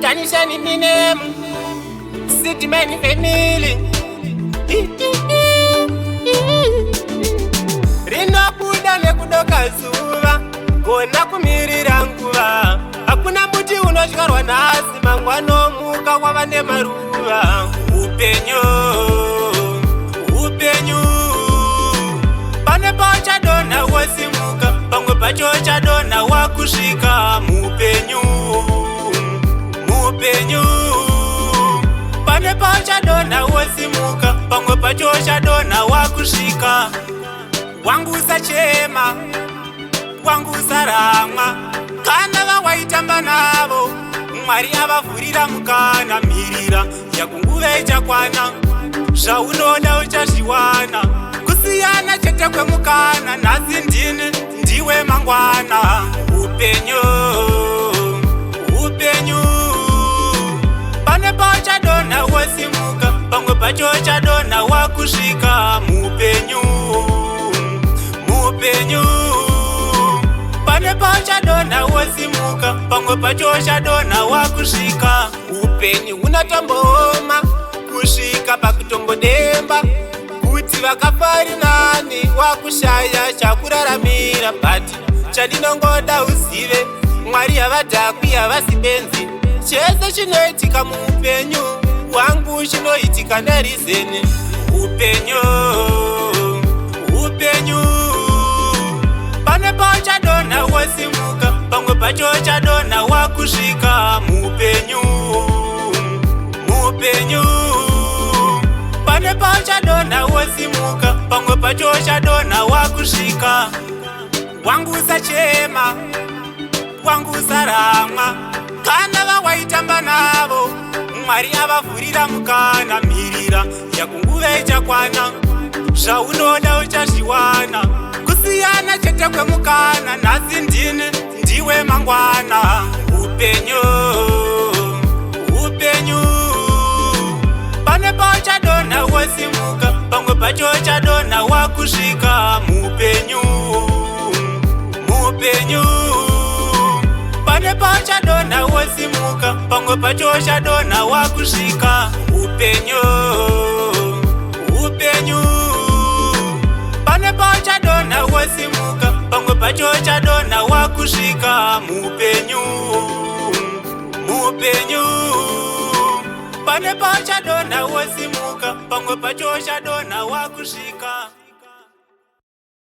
Tanishani Minem, City Man Family. Rinobuda nekudoka zuva, gona kumirira nguva. Hakuna muti unodyarwa nhasi, mangwana wava nemaruva. Upenyu, upenyu, pane pauchadonha wosimuka, pamwe pacho uchadonha wakusvika. Mupenyu, mupenyu, pane pauchadonha wosimuka, pamwe pacho uchadonha wakusvika. Wangu usachema, wangu usaramwa, kana vawaitamba navo Mwari avavhurira mukana. Mirira yako nguva ichakwana, zvaunoda uchazviwana. Kusiyana chete kwemukana, nhasi ndini, ndiwe mangwana. Upenyu, upenyu, pane pauchadonha wosimuka, pamwe pacho uchadonha wakusvika. Mupenyu, mupenyu, pane pauchadonha wosimuka, pamwe pacho uchadonha wakusvika. Upenyu hunotombooma kusvika pakutombodemba kuti vakafari nani, wakushaya chakuraramira. But chandinongoda uzive, Mwari havadhakwi, havasi benzi. Chese chinoitika muupenyu hwangu chinoitika nereason. Upenyu, upenyu, pane pauchadonha wosimuka, pamwe pacho uchadonha wakusvika. Mupenyu, mupenyu, pane pauchadonha wosimuka, pamwe pacho uchadonha wakusvika. Wangu usachema, wangu usaramwa, kana vawaitamba navo Mwari avavhurira mukana. Mirira yako nguva ichakwana, zvaunoda uchazviwana. Kusiyana chete kwemukana, nhasi ndini, ndiwe mangwana. Upenyu, upenyu, pane pauchadonha wosimuka, pamwe pacho uchadonha wakusvika. Mupenyu, mupenyu, pane pauchadonha wosimuka, pamwe pacho uchadonha wakusvika. Upenyu, upenyu, pane pauchadonha wosimuka, pamwe pacho uchadonha wakusvika. Mupenyu, mupenyu, pane pauchadonha wosimuka, pamwe pacho uchadonha wakusvika.